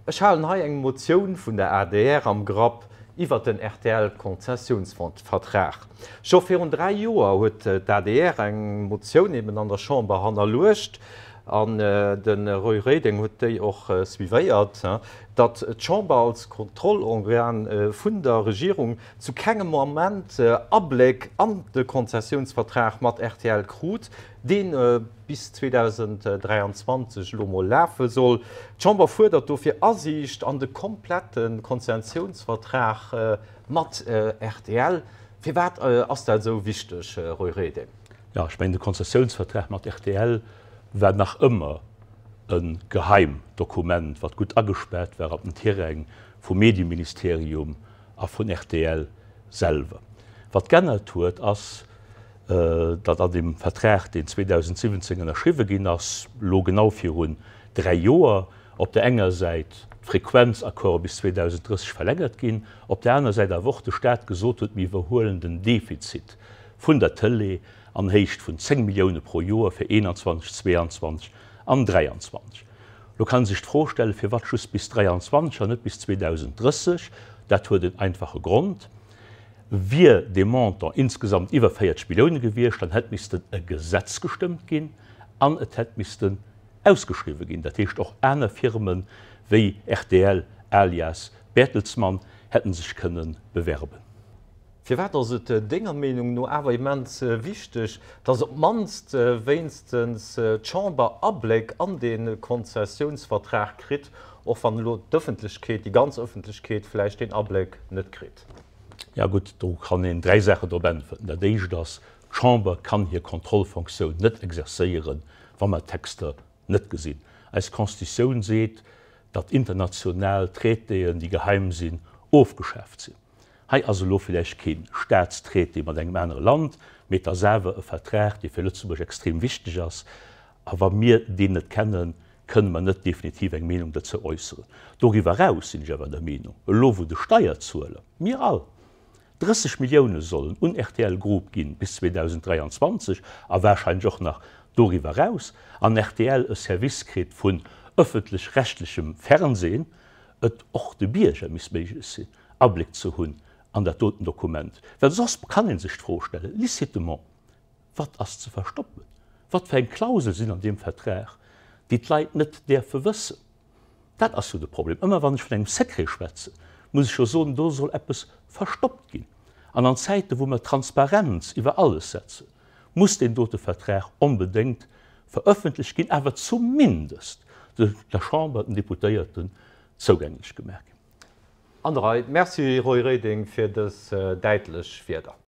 Ech halen hei eng Motioun vun der adr am Grapp iwwert den RTL-Konzessiounsvertrag. Scho virun 3 Joer huet d'ADR eng Motioun eben an der Chamber hannerluecht, an de Roy Reding huet déi och suivéiert, datt d'Chamber als Kontrollorgan vun der Regierung zu kengem Moment Abléck an de Konzessiounsvertrag mat rtl krut, deen bis 2023 elo mol lafe soll. D'Chamber fuerdert dofir Asiicht an de komplette Konzessiounsvertrag mat rtl. Firwat ass dat esou wichteg, Roy Reding? Jo, ech mengen, de Konzessiounsvertrag mat rtl war nach ëmmer e Geheimdokument, wat gutt agespaart war an den Tiräng vum Medieministerium a vun rtl selwer. Wat g'ännert huet, ass, datt an deem Vertrag, deen 2017 ënnerschriwwe ginn ass, elo genau virun 3 Joer, op der enger Säit d'Frequenzaccorde bis 2030 verlängert ginn, op der aner Säit awer och de Stat gesot huet, mir iwwerhuelen den Defizit vun der Tëlee an Héicht vun 10 Millioune pro Joer fir 21, 22 an 23. Lo kann ee sech d'Fro stellen, firwat just bis 23 an net bis 2030? Dat huet en einfache Grond, Wier dee Montant insgesamt iwwer 40 Millioune gewiescht, dann hätt missten e Gesetz gestëmmt ginn an et hätt missten ausgeschriwwe ginn. Dat heescht, och aner Firme wéi rtl alias Bertelsmann hätte sech kënne bewerben. Firwat ass et denger Meenung no awer immens wichteg, datt op d'mannst wéinstens d'Chamber Abléck an dee Konzessiounsvertrag kritt, och wann elo d'Ëffentlechkeet, déi ganz Ëffentlechkeet vläicht deen Abléck net kritt? Jo gutt, do kann een 3 Saachen drop äntwerten. Dat éischt ass, d'Chamber kann hir Kontrollfonctioun net exerzéieren, wa mer d'Texter net gesinn. Eis Constitutioun seet, datt international Traitéen, déi geheim sinn, ofgeschaaft sinn. Hei ass elo villäicht kee Staatstraité mat engem anere Land, mee et ass awer e Vertrag, dee fir Lëtzebuerg extrem wichteg ass. A wa mir deen net kennen, kënne mer net definitiv eng Meenung dozou äusseren. Doriwwer eraus sinn ech awer der Meenung, elo wou de Steierzueler, mir all, 30 Millioune sollen un rtl Group ginn bis 2023 a wahrscheinlech och nach doriwwer eraus, an rtl e Service kritt vun ëffentlech-rechtlechem Fernsehen, et och de Bierger misst méiglech sinn, Abléck ze hunn an dat doten Dokument, well soss kann ee sech d'Fro stellen, licitement, Wat ass ze verstoppen? Wat fir eng Klausel sinn an deem Vertrag, déi d'Leit net däerfe wëssen? Dat ass jo de Problem. Ëmmer wann ech vun engem Secret schwätzen, muss ech jo soen, do soll eppes verstoppt ginn. An an Zäiten, wou mer Transparenz iwwer alles setzen, muss deen dote Vertrag onbedéngt verëffentlecht ginn, awer zumindest der Chamber, den Deputéierten zougänglech gemaach ginn. An der Rei. Merci Roy Reding fir dës däitlech Wierder.